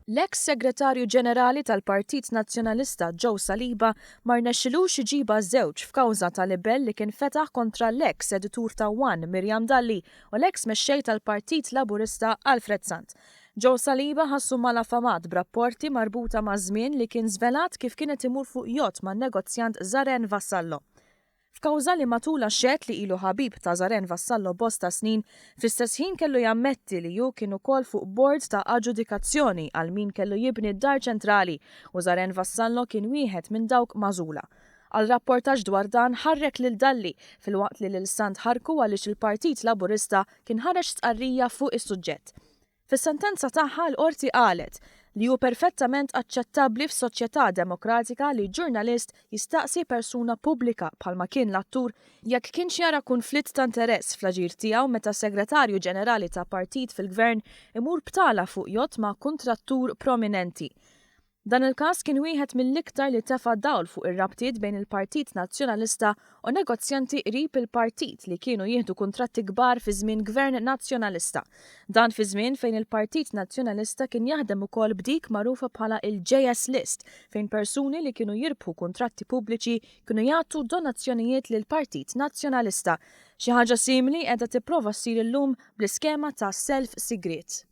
L-eks Segretarju Ġenerali tal-Partit Nazzjonalista Joe Saliba ma rnexxilux iġibha żewġ f'kawża ta' libell li kien fetaħ kontra l-eks editur ta' One Miriam Dalli u l-eks mexxej tal-Partit Laburista Alfred Sant. Joe Saliba ħassu malafamat b'rapporti marbuta ma' żmien li kien żvelat kif kien qed imur fuq jott man-negozjant Zaren Vassallo. F'kawża li matulha xehed li ilu ħabib ta' Zaren Vassallo bosta snin, fl-istess ħin kellu jammetti li hu kien ukoll fuq bord ta' aġġudikazzjoni għal min kellu jibni d-Dar Ċentrali u Zaren Vassallo kien wieħed minn dawk magħżula. Għal rapportaġġ dwar dan ħarrek lil Dalli filwaqt li lil Sant ħarrku għaliex il-Partit Laburista kien ħareġ stqarrija fuq is-suġġett. Fis-sentenza tagħha l-Qorti qalet li hu perfettament aċċettabbli f'soċjetà demokratika li ġurnalist jistaqsi persuna pubblika bħalma kien l-attur jekk kienx jara kunflitt ta' interess fl-aġir tiegħu meta Segretarju Ġenerali ta' partit fil-Gvern imur btala fuq jott ma' kuntrattur prominenti. Dan il-każ kien wieħed mill-iktar li tefa' dawl fuq ir-rabtiet bejn il-Partit Nazzjonalista u negozjanti qrib il-partit li kienu jieħdu kuntratti kbar fi żmien Gvern Nazzjonalista. Dan fi żmien fejn il-Partit Nazzjonalista kien jaħdem ukoll b'dik magħrufa bħala il-JS List fejn persuni li kienu jirbħu kuntratti pubbliċi kienu jagħtu donazzjonijiet lill-Partit Nazzjonalista. Xi ħaġa simili qiegħda tipprova ssir illum bl-iskema ta' self sigriet.